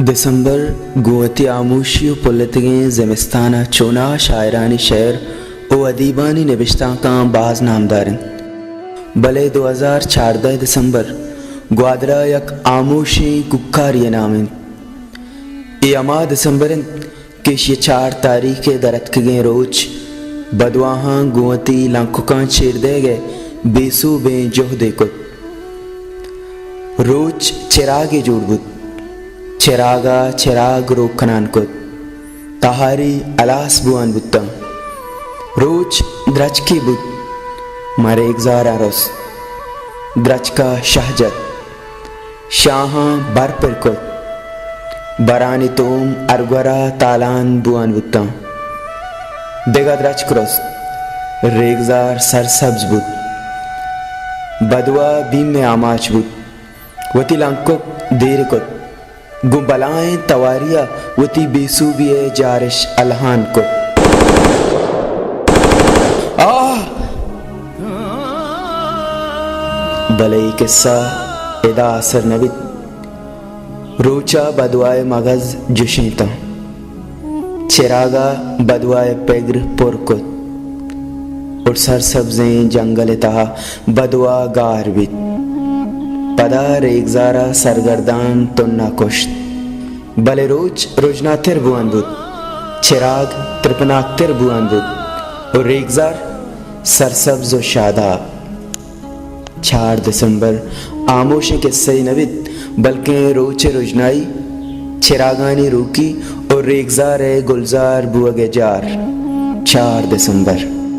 دسمبر گوں وتی ہاموشی و پلتگیں زمستان ء چوناہا شاعرانی شعر و ادیبانی نبشتانکاں باز نامدار انت، بلے دو ہزار چاردہ دسمبر گوادر ء یک ہاموشیں کوکاری ء نام انت۔ اے ہما دسمبر انت کہ ایشی ء چار تاریخ ء در اتکگیں روچ بدواہاں گوں وتی لنککاں چیر دئیگ ء بے سوبیں جہدے کت۔ روچ چراگے جوڑ بوت۔ چراگ ء چراگ روک کنان کت۔ تہاری ہلاس بوان بوتاں۔ روچ درچکے بوت۔ ماں ریگزاراں رست۔ درچک ء شہ جت۔ شاہاں بر پر کت۔ برانی توم ہر گورا تالان بوان بوتاں۔ دگہ درچک رست۔ ریگزار سرسبز بوت۔ بدوا بیم ء آماچ بوت۔ وتی لنکک دیر کت۔ گوں بلائیں تواری ء وتی بے سوبی ء جارش الہان کت۔ آہ! بلے اے قصہ ادا آسر نہ بیت۔ روچ ء بدوا ء مغز جشینتاں۔ چراگ ء بدوا ء پگر پر کت۔ اور سرسبزیں جنگل ء تہا بدوا گار بیت۔ پدا ریگزار ء سرگردان تن ء کشت۔ بلے روچ رژناتر بوان بوت۔ چراگ ترپناکتر بوان بوت۔ اور ریگزار سرسبز و شاداب۔ چار دسمبر ہاموشیں قصہ ئے نہ بیت، بلکیں روچ ء رژنائی، چراگانی روکی و ریگزار ء گلزار بوگ ء جار۔ چار دسمبر۔